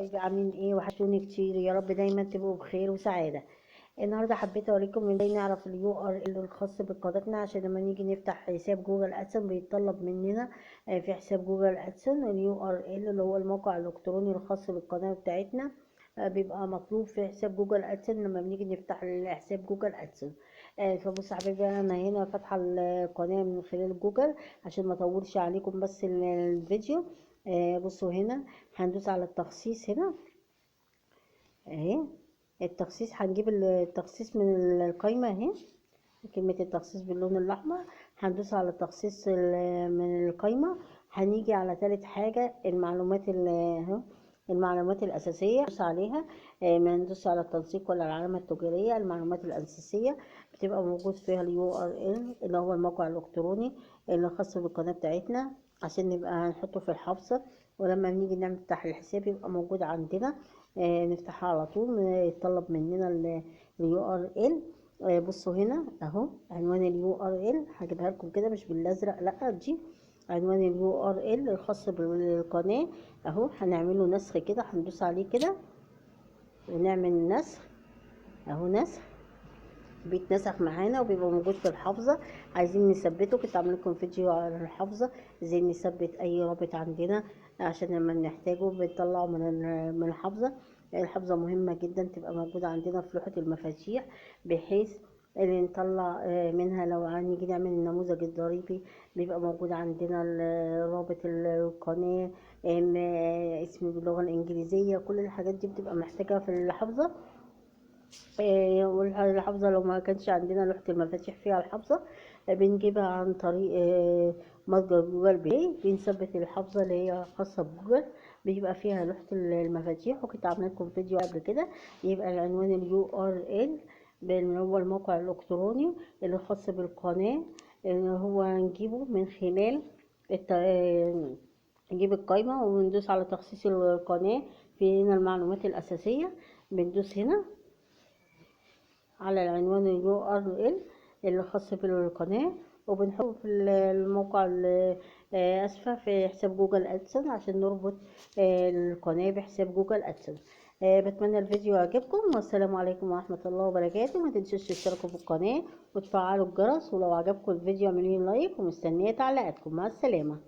حبايبي، عاملين ايه؟ وحشوني كتير. يا رب دايما تبقوا بخير وسعادة. النهارده حبيت اوريكم ازاي نعرف ال URL الخاص بقناتنا، عشان لما نيجي نفتح حساب Google AdSense بيتطلب مننا في حساب Google AdSense ال URL اللي هو الموقع الالكتروني الخاص بالقناة بتاعتنا، بيبقى مطلوب في حساب Google AdSense لما بنيجي نفتح حساب Google AdSense. فبصوا يا حبايبي، انا هنا فاتحة القناة من خلال جوجل عشان ما اطولش عليكم بس الفيديو. بصوا هنا هندوس على التخصيص، هنا اهي التخصيص، هنجيب التخصيص من القايمة اهي، كلمة التخصيص باللون الأحمر، هندوس على التخصيص من القايمة. هنيجي على تالت حاجة، المعلومات اهو المعلومات الأساسية، ندوس عليها. ما ندوس على التنسيق ولا العلامة التجارية. المعلومات الأساسية بتبقى موجود فيها ال URL اللي هو الموقع الإلكتروني اللي خاص بالقناة بتاعتنا، عشان نبقى هنحطه في الحافظة، ولما بنيجي نفتح الحساب يبقى موجود عندنا، نفتحها على طول، يتطلب مننا ال URL. بصوا هنا اهو عنوان ال URL، هجيبها لكم كده مش بالازرق، لا دي عنوان ال URL الخاص بالقناة اهو. هنعمله نسخ كده، هندوس عليه كده ونعمل نسخ اهو، نسخ بيتنسخ معانا وبيبقى موجود في الحافظة. عايزين نثبته، كنت عامله لكم فيديو على الحافظة ازاي نثبت اي رابط عندنا عشان لما بنحتاجه بنطلعه من الحافظة. الحافظة مهمة جدا تبقى موجودة عندنا في لوحة المفاتيح، بحيث اللي نطلع منها لو هنيجي نعمل النموذج الضريبي بيبقى موجود عندنا رابط القناة، اسم باللغة الإنجليزية، كل الحاجات دي بتبقى محتاجة في الحافظة. والحافظة لو ما كانش عندنا لوحة المفاتيح فيها الحافظة، بنجيبها عن طريق متجر Google Play، بنثبت الحافظة اللي هي خاصة بجوجل بيبقى فيها لوحة المفاتيح، وكنت عامله لكم فيديو قبل كده. يبقى العنوان ال URL اللي هو الموقع الالكتروني اللي خاص بالقناة، اللي هو هنجيبه من خلال نجيب القايمة وندوس على تخصيص القناة. في هنا المعلومات الأساسية، بندوس هنا على العنوان ال URL اللي خاص بالقناة، وبنحطه في الموقع اسفة في حساب Google AdSense عشان نربط القناة بحساب Google AdSense. بتمنى الفيديو يعجبكم، والسلام عليكم ورحمة الله وبركاته. ما تنسوش تشتركوا في القناة وتفعلوا الجرس، ولو عجبكم الفيديو اعملوا like، ومستنية تعليقاتكم. مع السلامة.